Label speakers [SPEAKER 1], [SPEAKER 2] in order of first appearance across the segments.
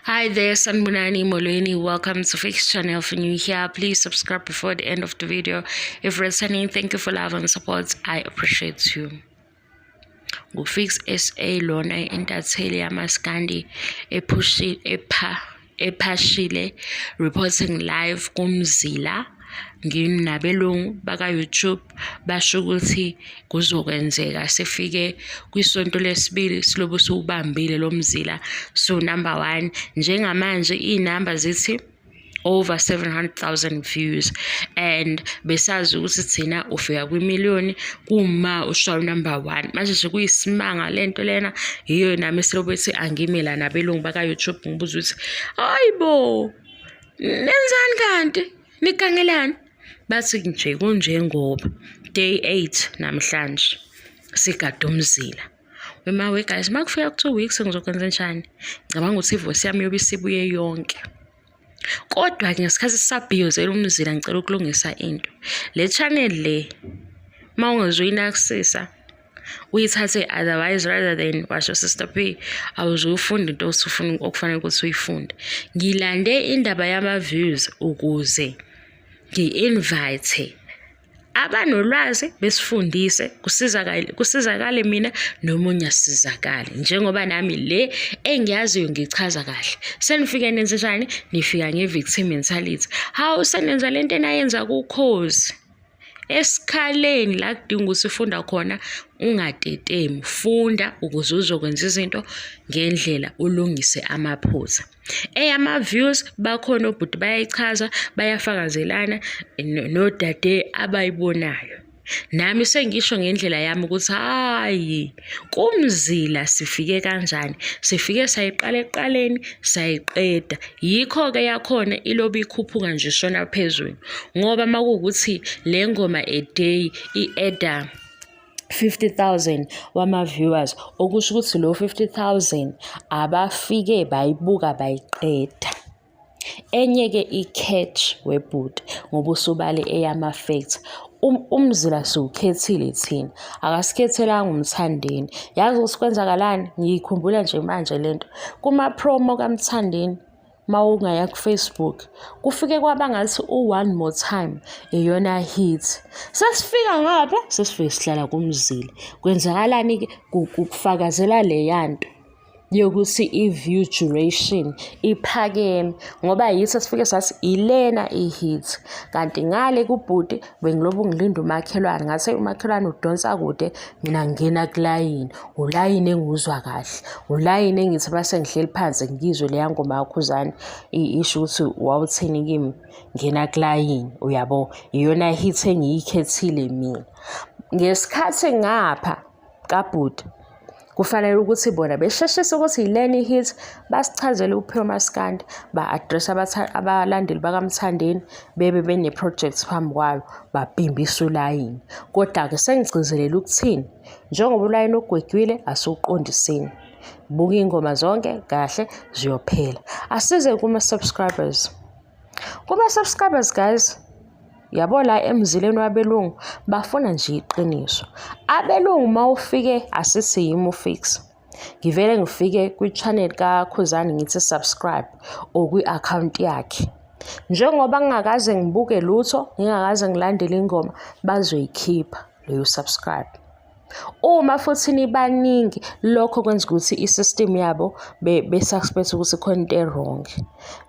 [SPEAKER 1] Hi there, Sanibonani Molweni. Welcome to Fix Channel. If you're new here, please subscribe before the end of the video. If returning, thank you for love and support. I appreciate you. NguFix SA lona, intatheli yamaskandi ephushile, epha ephashile, reporting live kuMzila. Nginabelungu baka-YouTube, basho ukuthi kuzokwenzeka sifike kwisonto lesibili silobu siwubambile lo mzila. So number one njengamanje iy'namba zithi over 700,000 views, and besazi ukuthi thina ufika kwimiliyoni kuma ushaya number one. Manje nje kuyisimanga lento lena. Yiyo nami silobu ethi angime la nabelungu baka-YouTube, ngibuza ukuthi, hayi bo, nenzani kanti, nigangelani? Bathi nje kunjengoba day 8 namhlanje sigada umzila. Wemawe guys, uma kufika ku-2 weeks ngizokwenza njani? Ngicabanga ukuthi ivoice yami yobe isibuye yonke. Kodwa-ke ngesikhathi sisabhiyozela umzila, ngicela ukulungisa into le channel le. Uma ungezuyinakisisa, uyithathe otherwise, rather than washo Sister P, awuzuyifunda into osufuna okufanele ukuthi uyifunde. Ngilande indaba yama-views ukuze ngi-invite abanolwazi besifundise, kusizakale, kusizakale mina nomunye asizakale, njengoba nami le engiyaziyo ngichaza kahle. Senifike nenze njani? Nifika nge-victim mentality. Hawu, senenza lento enayenza kuKhozi esikhaleni la kudinga ukuthi ufunda khona, ungatetemi, funda ukuze uzokwenza izinto ngendlela, ulungise amaphutha. Eyama-views, bakhona obhuti bayayichaza, bayafakazelana nodade abayibonayo. Nami sengisho ngendlela yami ukuthi hhayi, kuMzila sifike kanjani, sifike sayiqala ekuqaleni sayiqeda. Yikho-ke yakhona ilobe ikhuphuka nje ishona phezulu, ngoba uma kuwukuthi le ngoma a day i-add-a 50,000 wama-viewers, okusho ukuthi lo 50,000 abafike bayibuka bayiqeda. Enye-ke i-catch webhuti, ngoba usubale eyama-facts. Umzila siwukhethile thina, akasikhethelanga uMthandeni. Yazi ukuthi kwenzakalani? Ngiyikhumbula nje manje lento. Kuma-promo kaMthandeni, uma ungaya ku-Facebook, kufike kwaba ngathi u-One More Time iyona hit. Sesifika ngapha, sesifike sihlala kuMzila. Kwenzakalani-ke? Kufakazela leya nto yokuthi i-view duration iphakeme, ngoba yithi esifike sathi ilena i-hit. Kanti ngale kubhuti bengilobu ngilinda umakhelwane, ngathi umakhelwane udonsa kude, mina ngingena kulayini, ulayini engiwuzwa kahle, ulayini engithi base ngihleli phansi ngizwe leya ngoma kaKhuzani isho ukuthi wawuthini kimi, ngena kulayini, uyabo, iyona hit engiyikhethile mina. Ngesikhathi ngapha kabhuti kufanele ukuthi bona besheshise ukuthi yilena i-hit, basichazele uphiwe maskandi, ba-address abalandeli bakaMthandeni, bebe bene-project phambi kwayo, babhimbise ulayini. Kodwa-ke sengigcizelela ukuthini? Njengoba ulayini ugwegwile, asiwuqondiseni. Buka iy'ngoma zonke kahle, ziyophela. Asize kuma-subscribers. Kuma-subscribers guys, yabo, la emzileni wabelungu bafuna nje iqiniso. Abelungu uma ufike, asithi yimi uFix, ngivele ngifike kwi-channel kaKhuzani ngithi subscribe or kwi-akhawunti yakhe. Njengoba ngingakaze ngibuke lutho, ngingakaze ngilandele ingoma, bazoyikhipha leyo subscribe. Uma futhi nibaningi, lokho kwenza ukuthi i-system yabo be-suspect ukuthi khona into e-wrong.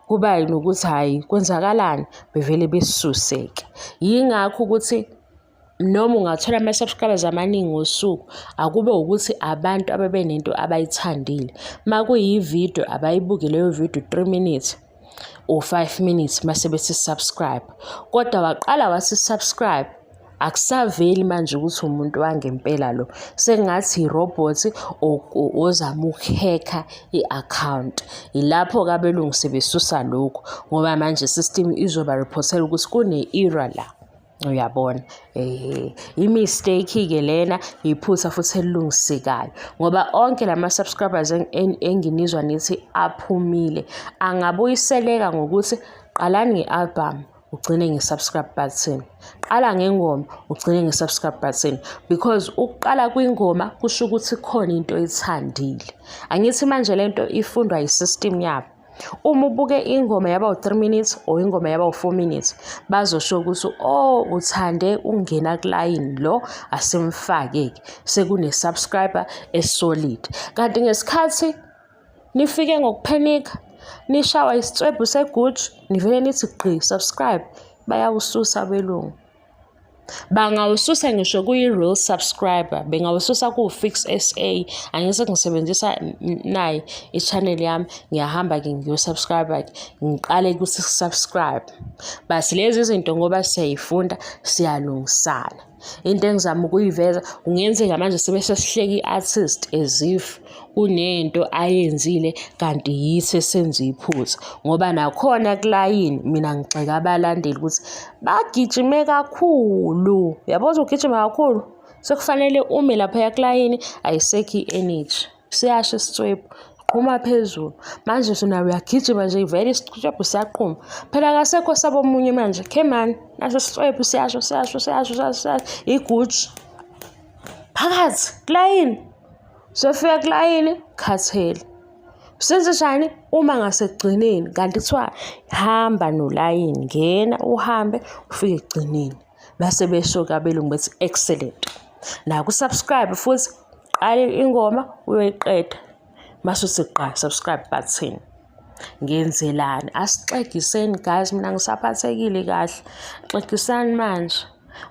[SPEAKER 1] Kuba nokuthi hhayi, kwenzakalani, bevele besisuse-ke. Yingakho ukuthi noma ungathola ama-subscribers amaningi ngosuku, akube ukuthi abantu ababenento abayithandile. Uma kuyividiyo, abayibuke leyo vidiyo 3 minutes or 5 minutes, mase bethi subscribe. Kodwa waqala wathi subscribe, akusaveli manje ukuthi umuntu wangempela lo, sengathi irobhothi ozama ukuhekha i-akhawunti. Ilapho-ke abelungu sebesusa lokhu, ngoba manje system izoba-report-ela ukuthi kune-error la, uyabona. I-mistake-ke lena, iphutha futhi elilungisekayo, ngoba onke lama-subscribers enginizwa nithi aphumile angabuyiseleka ngokuthi qalani nge-album, ugcine nge-subscribe button, qala ngengoma, ugcine nge-subscribe button, because ukuqala kwingoma kusho ukuthi khona into oyithandile. Angithi manje lento ifundwa i-system yabo. Uma ubuke ingoma yaba u-3 minutes or ingoma yaba u-4 minutes, bazosho ukuthi oh uthande ukungena kulayini lo asimfake-ke, sekune-subscriber e-solid. Kanti ngesikhathi nifike ngokuphenika, nishawa isitswebhu seguju, nivele nithi gqi subscribe, bayawususa abelungu. Bangawususa ngisho kuyi-real subscriber, bengawususa ku-Fix SA. Angithi ngisebenzisa nayi i-channel yami, ngiyahamba-ke ngiyo-subscribe-ke, ngiqale ku-subscribe. But lezi zinto ngoba siyayifunda, siyalungisana. Into engizama ukuyiveza, kungenzeka manje sibe sesihleka i-artist as if kunento ayenzile kanti yithi esenza iphutha ngoba nakhona kulayini mina ngigxeka abalandeli ukuthi bagijime kakhulu. Yabo ukuthi ugijima kakhulu sekufanele ume laphaya kulayini, ayisekho i-energy, siyasha isitswebhu qhuma phezulu. Manje sona uyagijima nje vele isitswebhu siyaqhuma phela, akasekho sabo omunye manje khemani naso isitswebhu siyasho siyasho siyasho siyasho iguji phakathi kulayini. Sofika kulayini khathele. Senzenjani uma ngasekugcineni kanti kuthiwa hamba nolayini, ngena uhambe ufike ekugcineni. Base besho-ke abelungu bethi excellent. Naku-subscribe futhi qale ingoma uyoyiqeda mase uthi gqa subscribe button. Ngenzelani? Asixegiseni guys, mina ngisaphathekile kahle. Xegisani manje.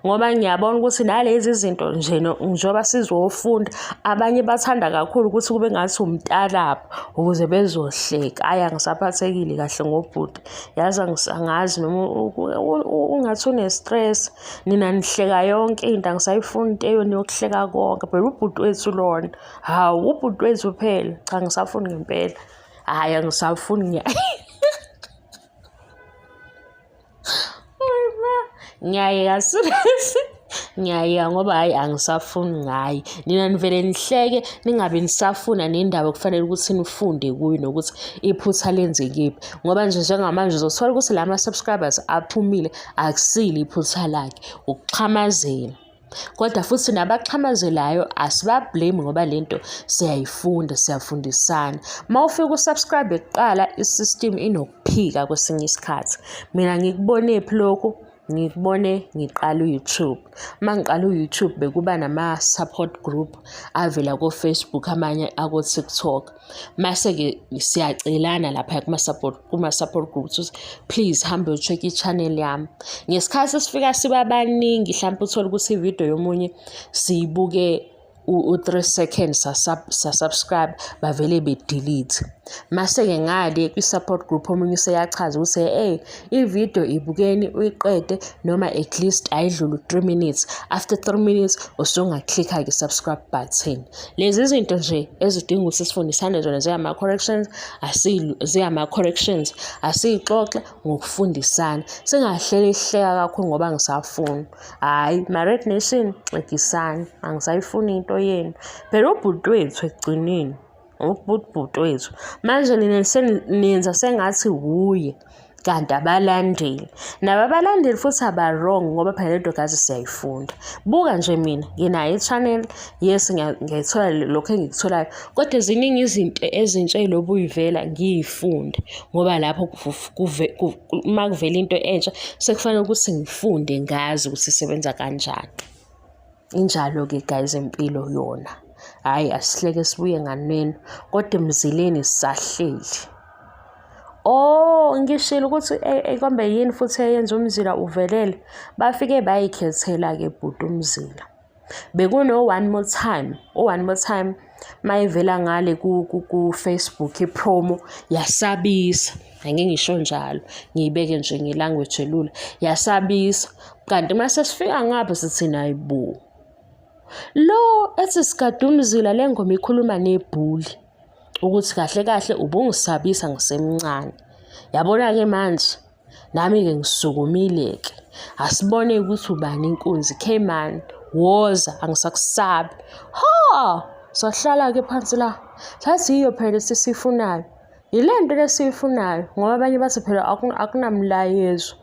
[SPEAKER 1] Ngoba ngiyabona ukuthi nalezi zinto nje njengoba sizofunda, abanye bathanda kakhulu ukuthi kube ngathi umtalabho ukuze bezohleka. Hhayi, angisaphathekile kahle ngobhuti. Yazi angazi noma ungathi une-stress. Nina nihleka yonke into, angisayifuni into eyona yokuhleka konke. Phela ubhuti wethu lona. Hawu, ubhuti wethu phela. Cha, angisafuni ngempela. Hhayi, angisafuni. Ngiyayeka serious. Ngiyayeka ngoba hhayi angisafuni ngaye. Nina nivele nihleke ningabe nisafuna nendaba okufanele ukuthi nifunde kuyo nokuthi iphutha lenzekephi. Ngoba nje njengamanje uzothola ukuthi la ma-subscribers aphumile akusilo iphutha lakhe, ukuxhamazela. Kodwa futhi nabaxhamazelayo asiba-blame ngoba lento siyayifunda, siyafundisana. Uma ufika u-subscribe kuqala i-system inokuphika kwesinye isikhathi. Mina ngikubonephi lokhu? Ngikubone ngiqala u-YouTube. Uma ngiqala u-YouTube bekuba nama-support group avela ko-Facebook amanye ako-TikTok. Mase-ke siyacelana lapha kuma-support groups ukuthi please hambe uyo-check i-channel yami. Ngesikhathi sifika siba baningi hlampe uthole ukuthi ividiyo yomunye siyibuke u-3 seconds sa-subscribe bavele be-delete. Mase-ke ngale kwi-support group omunye useyachaza ukuthi hey ividiyo ibukeni uyiqede noma at least ayidlule u-3 minutes. After 3 minutes usungaklikha-ke subscribe button. Lezi zinto nje ezidinga ukuthi sifundisane zona ziyama-corrections, ziyama-corrections, asiyixoxe ngokufundisana. Singahleli sihleka kakhulu ngoba ngisafuna. Hhayi, ma-Red Nation, xegisani, angisayifuni into yenu. Phela ubhuti wethu ekugcineni, ubhuti wethu. Manje nina nenza sengathi wuye kanti abalandeli. Nabo abalandeli futhi aba-wrong ngoba phela lento gazi siyayifunda. Buka nje mina nginayo i-channel, yes ngiyayithola lokhu engikutholayo, kodwa ziningi izinto ezintsha ey'lobu y'vela ngiy'funde ngoba lapho uma kuvela into entsha sekufanele ukuthi ngifunde ngazi ukuthi isebenza kanjani. Injalo-ke guys impilo yona. Hhayi asihleke sibuye nganeno kodwa emzileni sisahleli. Oh, ngishilo ukuthi kambe yini futhi eyenza uMzila uvelele. Bafike bayikhethela-ke bhuti uMzila. Bekuno-One More Time, u-One More Time mayevela ngale ku-Facebook i-promo yasabisa. Angeke ngisho njalo, ngiyibeke nje nge-language elula. Yasabisa. Kanti uma sesifika ngapha sithi hayi bo. Lo ethi sigade uMzila le ngoma ikhuluma nebhuli. Ukuthi kahle kahle ubungisabisa ngisemncane. Yabona-ke manje nami-ke ngisukumile-ke. Asibone ukuthi ubani inkunzi. Khemani, woza angisakusabi. Ha! Sahlala-ke phansi la. Sathi yiyo phela esisifunayo. Yile nto lesiyifunayo ngoba abanye bathi phela akunamlayezo.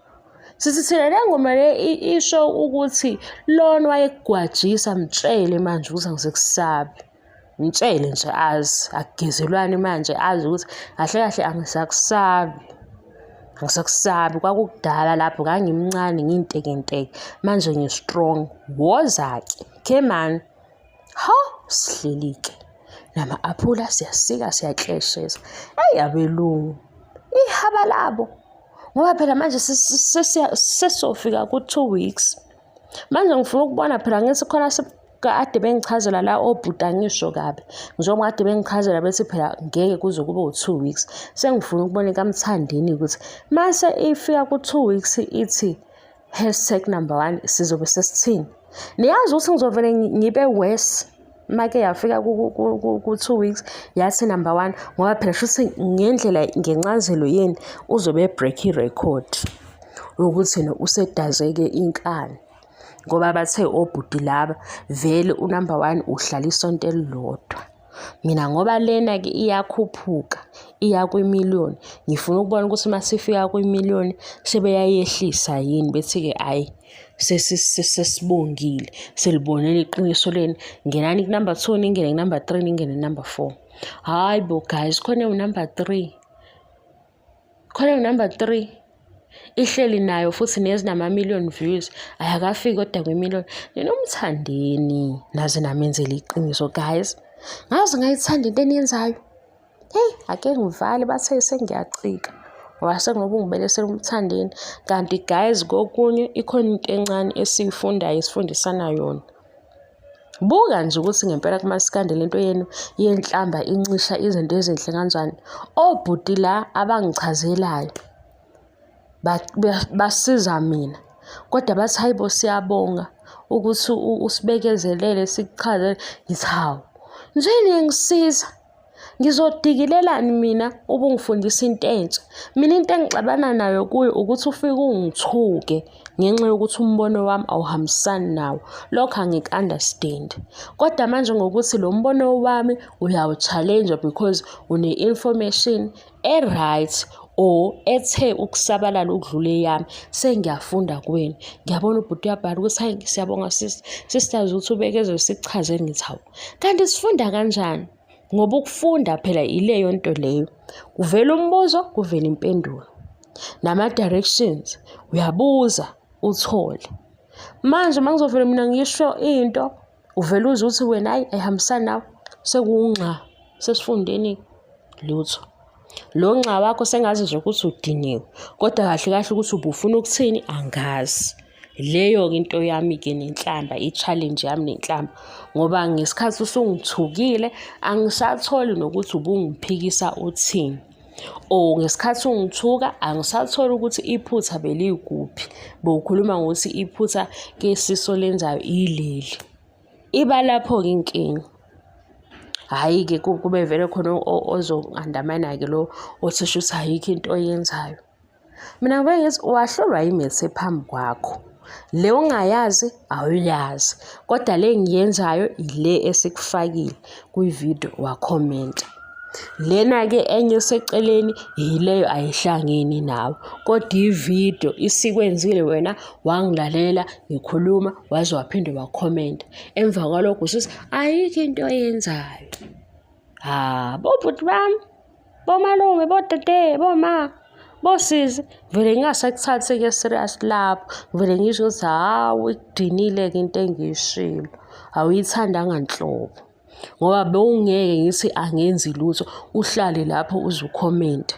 [SPEAKER 1] Sithi thina le ngoma le isho ukuthi lona wayekugwajisa mtshele manje ukuthi angisekusabi. Ngitshele nje azi akugezelwani manje azi ukuthi kahle kahle angisakusabi. Angisakusabi kwakukudala lapho ngangimncane ngintekenteke manje ngi-strong. Woza-ke, khemani. Ha, sihleli-ke nama-aphula siyasika siyaklesheza. Eyi abelungu, ihaba labo ngoba phela manje sesizofika ku-2 weeks. Manje ngifuna ukubona phela ngithi khona kade bengichazela la obhuti angisho kabi njengoba kade bengichazela bethi phela ngeke kuze kube u-2 weeks. Sengifuna ukubona ekaMthandeni ukuthi mase ifika ku-2 weeks ithi hashtag number one sizobe sesithini. Niyazi ukuthi ngizovele ngibe worse make yafika ku-2 weeks yathi number one ngoba phela shuthi ngendlela ngencazelo yenu uzobe break i-record yokuthi yena usedazeke inkani ngoba bathe obhuti laba vele unumber one uhlala isonto elilodwa. Mina ngoba lena-ke iyakhuphuka iya kwimiliyoni, ngifuna ukubona ukuthi uma sifika kwimiliyoni sebeyayehlisa yini bethi-ke hhayi sesibongile selibonile iqiniso lenu, ngenani kunumber two, ningene kunumber three, ningene kunumber four. Hhayi bo guys, khona ewunumber three. Khona number 3 ihleli nayo futhi nezinama-million views ayakafiki kodwa kwi-million. Ninomthandeni naze namenzela iqiniso guys. Ngaze ngayithanda into eniyenzayo. Heyi ake ngivale bathe sengiyacika ngoba sengilobe ungibelesela uMthandeni. Kanti guys kokunye ikhona into encane esiyifundayo esifundisana yona. Buka nje ukuthi ngempela kumaskandi lento yenu yenhlamba incisha izinto ezinhle kanjani. Obhuti la abangichazelayo basiza mina kodwa bathi hayi bo siyabonga ukuthi usibekezelele sikuchazele. Ngithi hawu, nje niyangisiza. Ngizodikilelani mina ubungifundisa into entsha? Mina into engixabana nayo kuyo ukuthi ufike ungithuke ngenxa yokuthi umbono wami awuhambisani nawo. Lokho angiku-understand. Kodwa manje ngokuthi lo mbono wami uyawu-challenge-a because une-information e-right or ethe ukusabalala ukudlula eyami, sengiyafunda kuwena. Ngiyabona ubhuti uyabhala ukuthi hhayi siyabonga sisters ukuthi ubekezele sikuchazele. Ngithi hawu, kanti sifunda kanjani? Ngoba ukufunda phela ileyo nto leyo. Kuvela umbuzo, kuvela impendulo. Nama-directions, uyabuza uthole. Manje uma ngizovele mina ngisho into, uvele uzwe ukuthi wena hhayi ayihambisani nawe, sekuwunxa, sesifundeni lutho. Lo nxa wakho sengazi nje ukuthi udiniwe, kodwa kahle kahle ukuthi ubufuna ukuthini angazi. Leyo-ke into yami-ke nenhlamba, i-challenge yami nenhlamba, ngoba ngesikhathi usungithukile angisatholi nokuthi ubungiphikisa uthini or ngesikhathi ungithuka angisatholi ukuthi iphutha belikuphi, bowukhuluma ngokuthi iphutha kesiso lenzayo ileli. Iba lapho-ke inkinga. Hhayi-ke kube vele khona ozo-undermine-ke lo othi shuthi ayikho into oyenzayo. Mina ngibuye ngithi wahlolwa yimethi ephambi kwakho. Le ongayazi awuyazi, kodwa le engiyenzayo ile esikufakile kwividiyo wakhomenta. Lena-ke enye eseceleni yileyo ayihlangene nawe, kodwa ividiyo isikwenzile wena wangilalela ngikhuluma waze waphinde wakhomenta. Emva kwalokho usuthi ayikho into oyenzayo. Ha, bobhuti bami, bomalume, bodade, boma, bosisi, vele ngingasakuthathi-ke serious lapho. Ngivele ngisho ukuthi hawu ikudinile-ke into engiyishilo, awuyithandanga nhlobo. Ngoba bewungeke ngithi angenzi lutho, uhlale lapho uze ukhomente.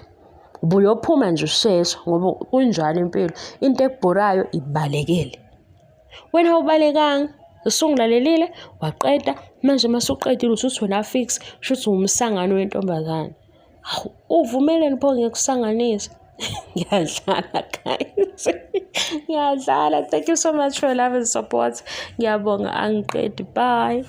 [SPEAKER 1] Ubuyophuma nje usheshe ngoba kunjalo impilo, into ekubhorayo ibalekele. Wena awubalekanga, usungilalelile waqeda, manje uma usuqedile usuthi wena fix, shuthi uwumsangano wentombazane. Hawu, uvumeleni pho ngikusanganise? Ngiyadlala guys, ngiyadlala. Thank you so much for your love and support. Ngiyabonga, angiqedi. Bye.